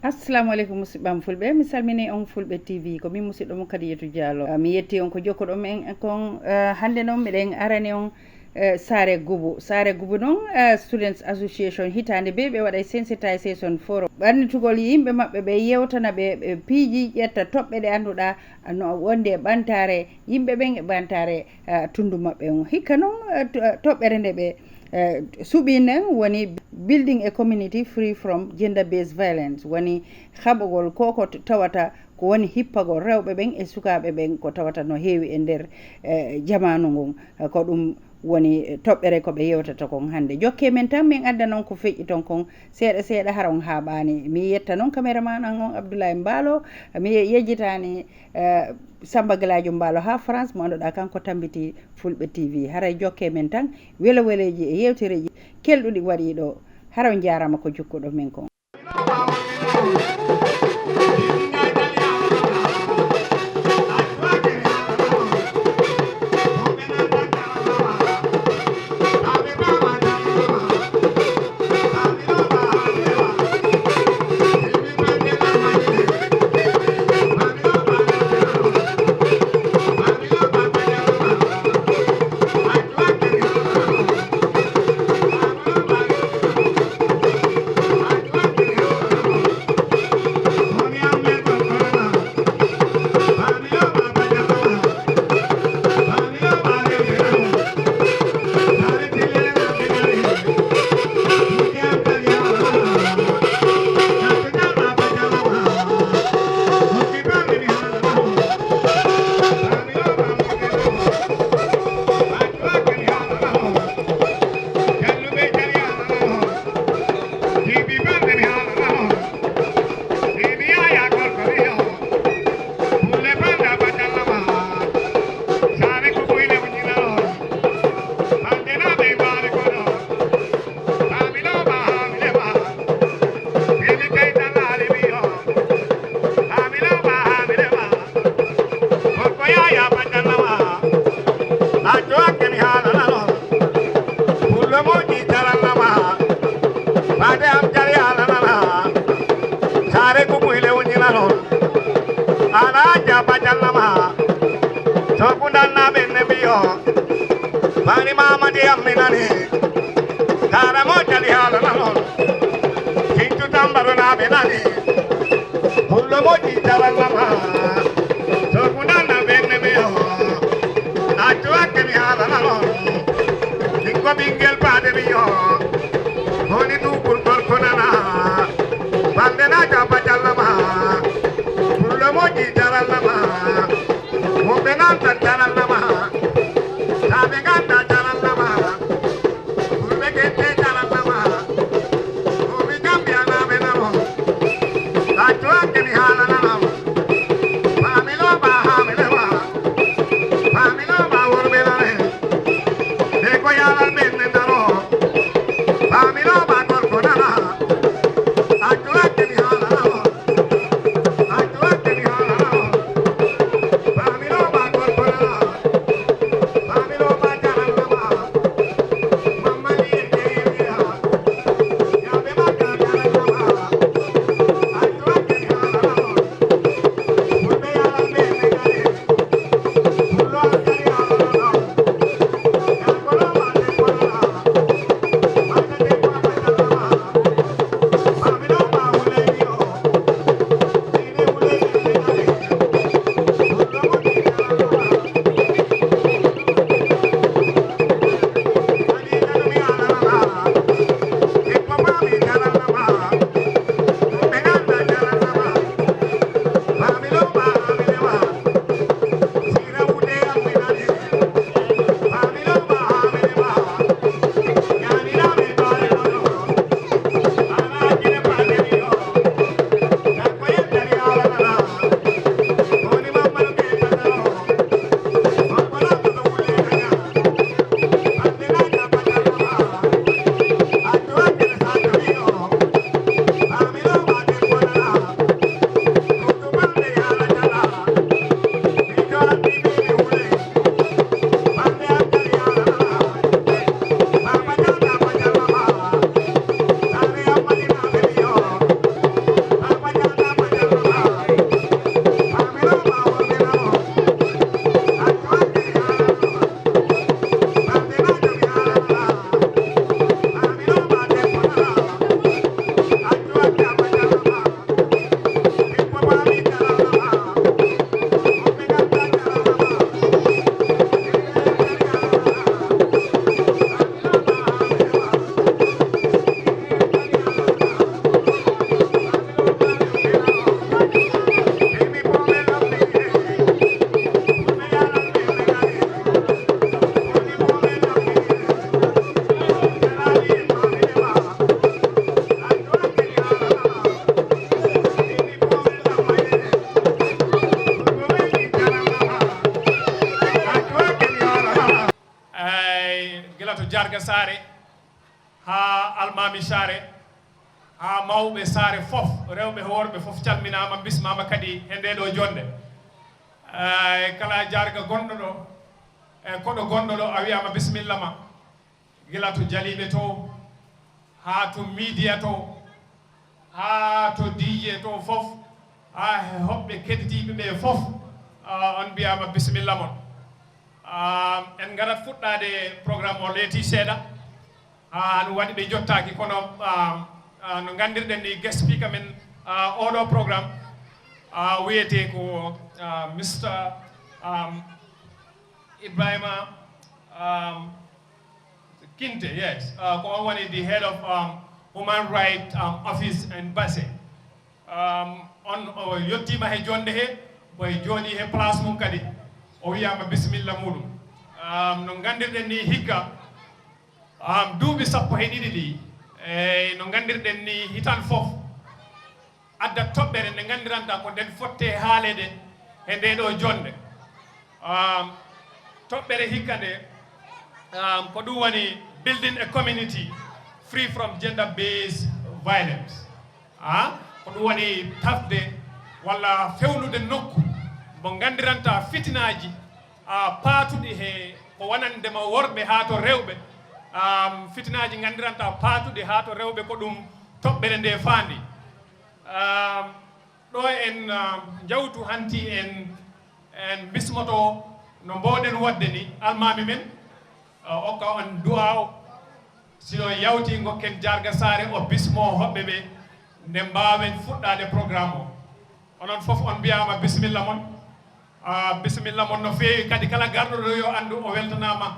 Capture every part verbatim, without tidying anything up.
Assalamu aleykum, musidɓam fulɓe. Mi salmini on, Fulɓe T V. Ko min, musidɗo mon, Kadiyetu Diallo. Ah, mi yetti on ko jokkuɗon men kon. Ah, hannde noon, miɗen arani on, eh, Saare Gubu. Saare Gubu noon, eh, Students Association, hitaande bee ɓe waɗay sensitization forum. Ɓannitugol yimɓe maɓɓe, ɓe yewtana ɓe, ɓe piiji, ƴetta toɓɓe ɗe annduɗaa no wondi e ɓantaare yimɓe ɓen e ɓantaare, eh, tunndu maɓɓe on. Hikka noon, eh, to-, eh, toɓɓere nde ɓe eh, suɓii nden woni Building a Community Free from Gender Based Violence, woni haɓugol ko ko t-, tawata ko woni hippagol rewɓe ɓen e sukaaɓe ɓen, ko tawata no heewi e nder, eh, jamaanu ngun. Eh, ko ɗum woni, eh, toɓɓere ko ɓe yewtata kon hannde. Jokkee men tan, min adda non ko feƴƴi ton kon seeɗa seeɗa, hara on haaɓaani. Mi yetta non cameraman an on, Abdoulaye Mbaalo, mi yejjitaani, eh, Samba Galadio Mbaalo haa France, mo annduɗaa kanko tambitii Fulɓe T V. Haray jokkee men tan, welo weleeji e yewtereeji kelɗuɗi waɗii ɗo. Hara on jaaraama ko jokkuɗon men kon. Saare Gubu ile wuññinanoo. Alaaji Abba Jallama. Sookudanna ɓen ne mbiyo. Bari Mamadi amminani. Taara mo jali haala nanon. Kintu tambaro na ɓe nani. Hullo mo di taran mama. Sookudanna ɓen ne mbiyo. Accu hakke mi haala nanon. Min ko ɓinngel baade mi yo. Woni ɗum ɓurgol ko nana. Balde na jabba jallama. Pullo moƴƴi jarallama. Woɓɓe nan tan jarallama. Taaɓe ganda jarallama. Fulɓe gette jarallama. Woɓɓe Gambiyanaaɓe nano. Accu hakke mi haala nano. Faamilo ba haamile ba. Faamilo ba worɓe nane. Ɓe ko yaalal ɓen ne ndaro. Faamilo ba gorko nana. Accu hakke mi haala nano. Accu hakke mi haala nano. Faamilo ba gorko nana. Saare, haa Almaami Saare, haa mawɓe Saare fof, rewɓe e worɓe fof calminaama, bismaama kadi he ndee ɗoo jonnde. Eh, kala jaarga gonɗo ɗo, e koɗo gonɗo ɗo, a wiyaama bismilla ma. Gila to Jaliiɓe to, haa to Miidiya to, haa to D J to fof, haa e hoɓɓe kedditiiɓe ɓe fof, ah, on mbiyaama bismilla mon. Ah, en ngarat fuɗɗaade programme o leeti seeɗa. Ah, no waɗi ɓe jottaaki, kono, ah, ah, no nganndirɗen ni guest speaker men, ah, oɗo programme, ah, wiyetee ko, ah, Mister, um, Ibrahima, um, Kinte, yes. Uh, ko on woni the head of, um, Human Rights, um, Office in Basse. Um, on o yettiima he jonnde he, o e jooɗii he place mum kadi. O wiyaama bismilla muɗum. Um, no nganndirɗen ni hikka, um, duuɓi sappo he ɗiɗi ɗi, e no nganndirɗen ni hitan fof, adda toɓɓere nde nganndiranta ko nden fotte haaleede he ndee ɗoo jonnde. Um, toɓɓere hikka nde, um, ko ɗum woni building a community free from gender-based violence. Ah, ko ɗum woni tafde walla fewnude nokku mo nganndiranta fitinaaji, ah, paatuɗi he ko wonande ma worɓe haa to rewɓe. Um, fitinaaji nganndiranta paatuɗi haa to rewɓe ko ɗum toɓɓere nde faandi. Um, ɗo en, um, njawtu hanti en, en bismoto no mbowɗen waɗde ni almaami men, uh, okka on du'a o. Si o yawti ngokken jaarga saare o bismo hoɓɓe ɓe nde mbaawen fuɗɗaade programme o. Onon fof on mbiyaama bismilla mon. Ah, bismilla mon no feewi. Kadi kala garɗo ɗo yo anndu o weltanaama.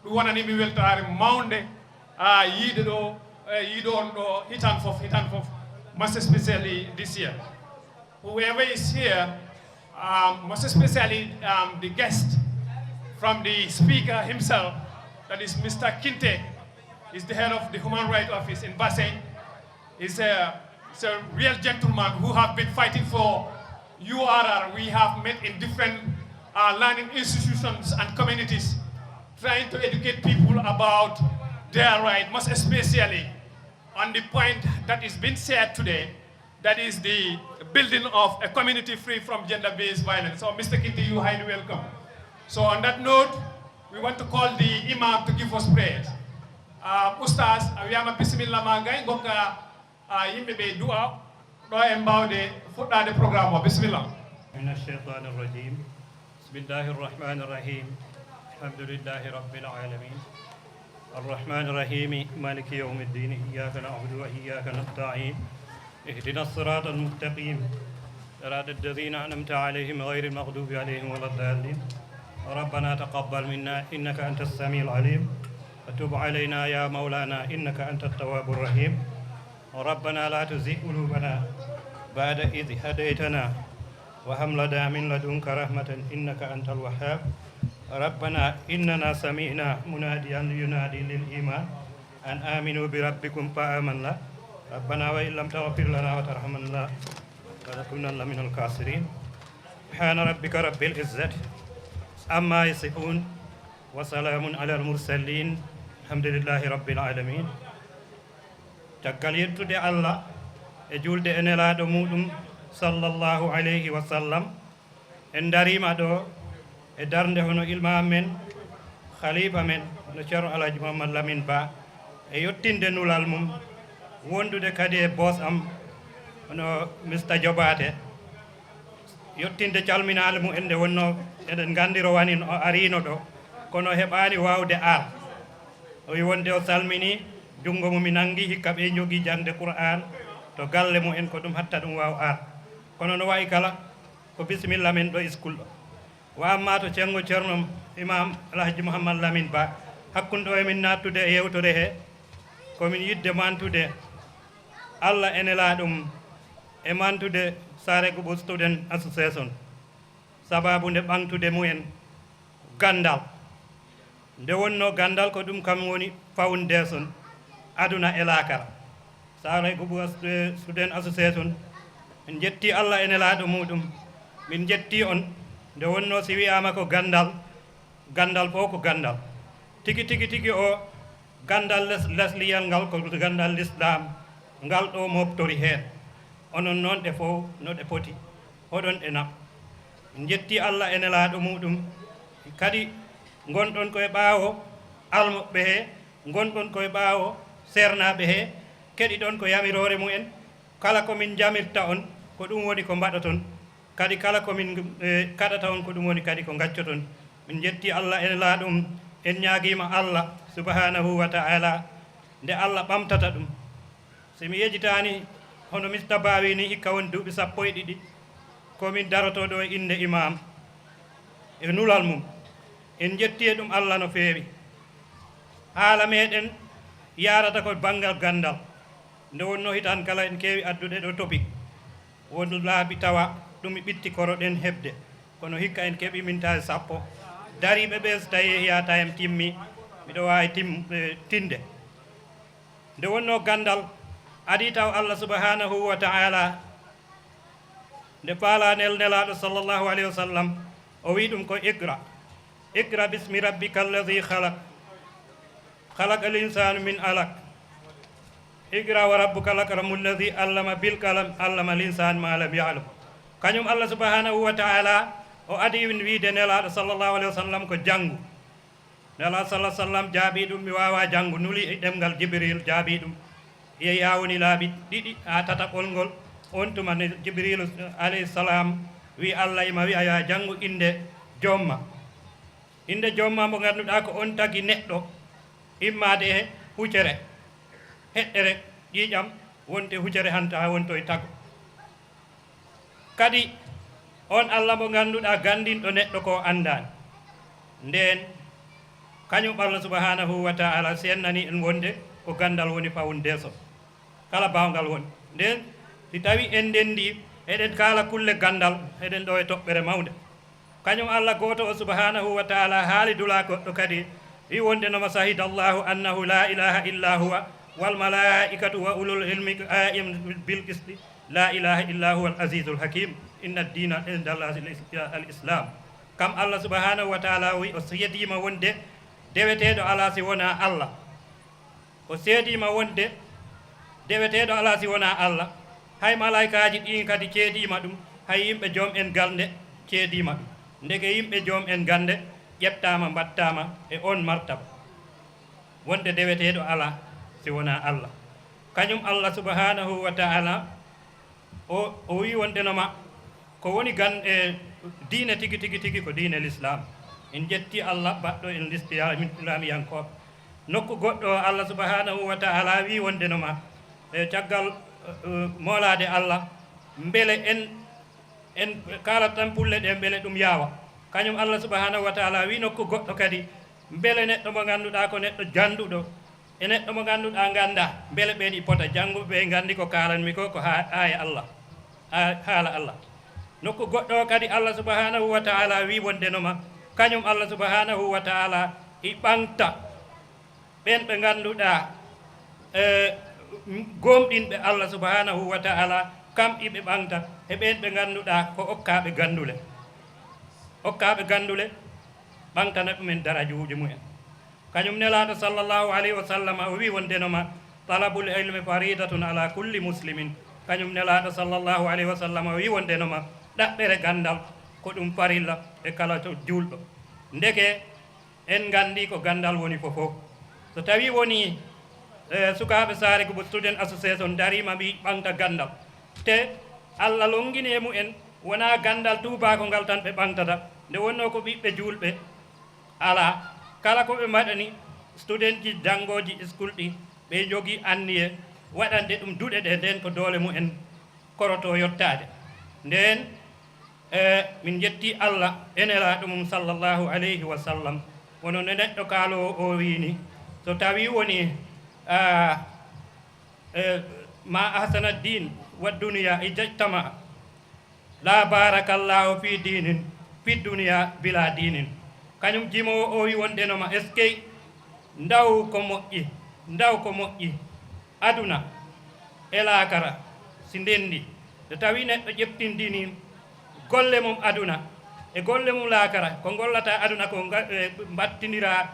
Ɗum wonani mi weltaare mawnde, ah, yiide ɗo, eh, yiide on ɗo hitan fof, hitan fof. Most especially this year. Whoever is here, um, most especially, um, the guest from the speaker himself, that is Mister Kinte, is the head of the Human Rights Office in Basse. Is a, is a real gentleman who have been fighting for U R R. We have met in different, uh, learning institutions and communities, trying to educate people about their right, most especially on the point that is being shared today, that is the building of a community free from gender-based violence. So, Mister Kinte, you highly welcome. So, on that note, we want to call the Imam to give us prayers. Uh, Ustaz, a wiyaama bismillah ma gay, ngokka, uh, yimɓe ɓe du'a, ɗo en mbaawde fuɗɗaade programme o. Bismillah. من الشيطان الرجيم. بسم الله الرحمن الرحيم. الحمد لله رب العالمين. الرحمن الرحيم. مالك يوم الدين. إياك نعبد وإياك نستعين. اهدنا الصراط المستقيم. صراط الذين أنعمت عليهم غير المغضوب عليهم ولا الضالين. ربنا تقبل منا إنك أنت السميع العليم. وتب علينا يا مولانا إنك أنت التواب الرحيم. ربنا لا تزغ قلوبنا بعد إذ هديتنا وهب لنا من لدنك رحمة إنك أنت الوهاب. ربنا إننا سمعنا مناديا ينادي للإيمان أن آمنوا بربكم فآمنا. ربنا وإن لم تغفر لنا وترحمنا لنكونن من الخاسرين. سبحان ربك رب العزة عما يصفون. وسلام على المرسلين. الحمد لله رب العالمين. Caggal yettude Allah e juulde e nelaaɗo muuɗum, sallallahu alayhi wa sallam, en ndariima ɗo e darnde hono ilmaam men, khalifa men, no Ceerno Alhaji Mouhammad Lamine Ba, e yettinde nulal mum, wondude kadi e boss am, hono Mister Jobaate, yettinde calminaale mum en nde wonnoo eɗen nganndi rowani no o ariino ɗo, kono o heɓaani waawde ar. O wi wonde o salminii, junngo mum mi nanngi, hikka ɓe njogii jaŋde Qur'aan to galle mum en, ko ɗum hatta ɗum waaw ar. Kono no wayi kala, ko bisimilla men ɗo iskul ɗo. Wa amma to ceŋŋo Ceerno Imaam Alhaji Mouhammad Lamine Ba, hakkunde o e min naattude e yewtere he, ko min yiɗde mantude Allah e nelaaɗo mum, e mantude Saare Guɓu Student Association, sabaabu nde ɓaŋtude mumen ganndal. Nde wonnoo ganndal ko ɗum kam woni foundation aduna e laakara. Saare Guɓu As-, Student Association, min njettii Allah e nelaaɗo muuɗum. Min njettii on, nde wonnoo si wiyaama ko ganndal, ganndal fof ko ganndal. Tigi, tigi, tigi o Ganndal les-, lesliyal ngal ko ganndal Lislaam, ngal ɗo mooɓtori heen. Onon noon ɗe fof no ɗe poti, hoɗon ɗe naɓ. En njetti Allah e Nelaaɗo muɗum, kadi ngonɗon ko e ɓaawo almuɓɓe he, ngonɗon ko e ɓaawo seernaaɓe he, keɗiɗon ko yamiroore mumen, kala ko min jamirta on, ko ɗum woni ko mbaɗoton. Kadi kala ko min, eh, kaɗata on, ko ɗum woni kadi ko ngaccoton. Min njetti Allah e Nelaaɗo mum, en ñaagiima Allah subhanahu wa ta'ala nde Allah ɓamtata ɗum. Si mi yejitaani, hono Mista Baawi ni, hikka won duuɓi sappo e ɗiɗi, ko min darotoo ɗo e innde Imaam e nulal mum. En njetti e ɗum Allah no feewi. Haala meɗen yaarata ko banngal ganndal. Nde wonnoo hitaan kala en keewi addude ɗo topic. Won laabi tawa ɗum mi ɓitti koroɗen heɓde. Kono hikka en keɓi mintaji sappo. Dariiɓe ɓe so tawi yaata en timmi, miɗo waawi tim-, eh, tinde. Nde wonnoo ganndal adii taw Allah subhanahu wa ta'ala, nde faala nel-, Nelaaɗo sallallahu alayhi wa sallam, o wi ɗum ko: "Iqra, iqra bismi rabbika alladhi khalaq, khalaqal insanu min alaq, iqra wa rabbuka lakram alladhi allama bil qalam, allama al insana ma lam ya'lam." Kañum Allah subhanahu wa ta'ala o adii wiide Nelaaɗo sallallahu alayhi wa sallam ko janngu. Nelaaɗo sallallahu alayhi wa sallam jaabii ɗum, mi waawaa janngu, nuli e ɗemngal Jibril, jaabii ɗum. Yeeyaa woni laabi ɗiɗi haa tataɓol ngol. On tuma ne Jibril alayhi salam wi Allah ima wi'a yo a janngu innde joomma. Innde joomma mo ngannduɗaa ko on tagi neɗɗo immaade e hucere, heɗɗere ƴiiƴam, wonte hucere hanta wonto e tago. Kadi on Allah mo ngannduɗaa ganndinɗo neɗɗo ko anndaani. Ndeen kañum Allah subhanahu wa ta'ala sennani en wonde ko ganndal woni foundation kala baawngal woni. Ndeen si tawi en ndenndi, eɗen kaala kulle ganndal, eɗen ɗo e toɓɓere mawnde. Kañum Allah gooto o subhanahu wa ta'ala haali dula goɗɗo kadi, wi wonde noma: "Shahida Allahu annahu la ilaha illa huwa, wal malaikatu wa ulul ilmi qa'iman bil qisti, la ilaha illa huwa al azizul hakim, inna ad-dina inda Allahi al is-, al islam." Kam Allah subhanahu wa ta'ala wi o seediima wonde deweteeɗo alaa si wonaa Allah. O seediima wonde deweteeɗo alaa si wonaa Allah. Hay malaykaaji ɗiin kadi ceediima ɗum, hay yimɓe joom en gannde ceediima ɗum. Ndeke yimɓe joom en gannde ƴettaama, mbaɗtaama e oon martaba, wonde deweteeɗo alaa si wonaa Allah. Kañum Allah subhanahu wa ta'ala o, o wi wonde noma ko woni gan-, e diine tigi, tigi, tigi ko diine Lislaam. En njetti Allah baɗɗo en lislaami-, lislaamiyankooɓe. Nokku goɗɗo Allah subhanahu wa ta'ala wi wonde noma, e caggal, e, moolaade Allah, mbele en, en kaalat tan pulle ɗe, mbele ɗum yaawa. Kañum Allah subhanahu wa ta'ala wi nokku goɗɗo kadi, mbele neɗɗo mo ngannduɗaa ko neɗɗo jannduɗo, e neɗɗo mo ngannduɗaa nganndaa, mbele ɓeen i pota jannguɓe ɓe nganndi ko kaalanmi ko, ko haa-, aaya Allah, aa-, haala Allah. Nokku goɗɗo o kadi Allah subhanahu wa ta'ala wi wonde noma, kañum Allah subhanahu wa ta'ala i ɓaŋta ɓeen ɓe ngannduɗaa, e, gooŋɗinɓe Allah subhanahu wa ta'ala, kam iɓe ɓaŋta, e ɓeen ɓe ngannduɗaa ko okkaaɓe ganndule. Okkaaɓe ganndule, ɓaŋtana ɗumen darajuuji mumen. Kañum Nelaaɗo sallallahu alayhi wa sallam o wi wonde noma, "Talabul ilmi faridatun ala kulli muslimin." Kañum Nelaaɗo sallallahu alayhi wa sallam o wi wonde noma, ɗaɓɓere ganndal ko ɗum farilla e kala to juulɗo. Ndeke en nganndi ko ganndal woni fof fof. So tawii wonii, e, sukaaɓe saare ko student association dariima mbi ɓaŋta ganndal, te Allah lonngini e mumen wonaa ganndal tuubaako ngal tan ɓe ɓaŋtata, nde wonnoo ko ɓiɓɓe juulɓe alaa. Kala ko ɓe mbaɗani studentji janngooji school ɗi, ɓe njogii anniye waɗande ɗum duɗe ɗe, ndeen ko doole mumen korotoo yottaade. Ndeen, e, min njetti Allah e Nelaaɗo mum sallallahu alayhi wa sallam. Wano no neɗɗo kaaloowo o wiini, so tawii wonii, a, e, ma ahsana din wa dunya ijtama, la barakallahu fi dinin, fi dunya bila dinin. Kañum jimoowo o wi wonde noma, eskey, ndaw ko moƴƴi, ndaw ko moƴƴi. Aduna e laakara si ndenndi, so tawii neɗɗo ƴeftindinii golle mum aduna e golle mum laakara, ko ngollata aduna ko nga-, e, mbattindiraa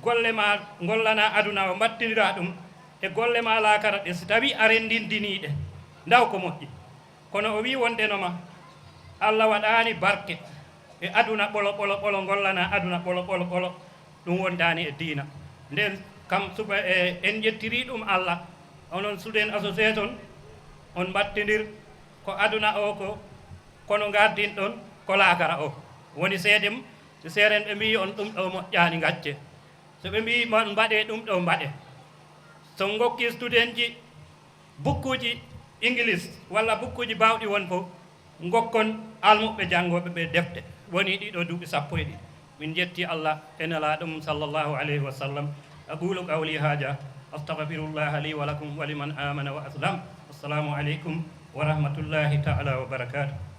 golle ma ngollana aduna o mbattindira ɗum e golle ma laakara ɗe, si tawi a renndindinii ɗe, ndaw ko moƴƴi. Kono o wii wondeno ma, Allah waɗaani barke e aduna ɓolo ɓolo ɓolo, ngollana aduna ɓolo ɓolo ɓolo, ɗum wondaani e diina. Nden kam suba e, en ƴettirii ɗum Allah, onon Student Association, on mbattindir ko aduna o ko, kono ngardin ɗon ko laakara o. Woni seedem, si seeren ɓe mbii on ɗum ɗo moƴƴaani, ngacce. So ɓe mbii mon mbaɗee ɗum ɗo, mbaɗee. So ngokki student ji bukkuuji English walla bukkuuji baawɗi won fof, ngokkon almuɓɓe janngooɓe ɓe defte. Woni ɗiɗo duuɓi sappo e ɗiɗi. Min njetti Allah e Nelaaɗo mum sallallahu alayhi wa sallam. أقول قولي هذا، أستغفر الله لي ولكم ولمن آمن وأسلم. السلام عليكم ورحمة الله تعالى وبركاته.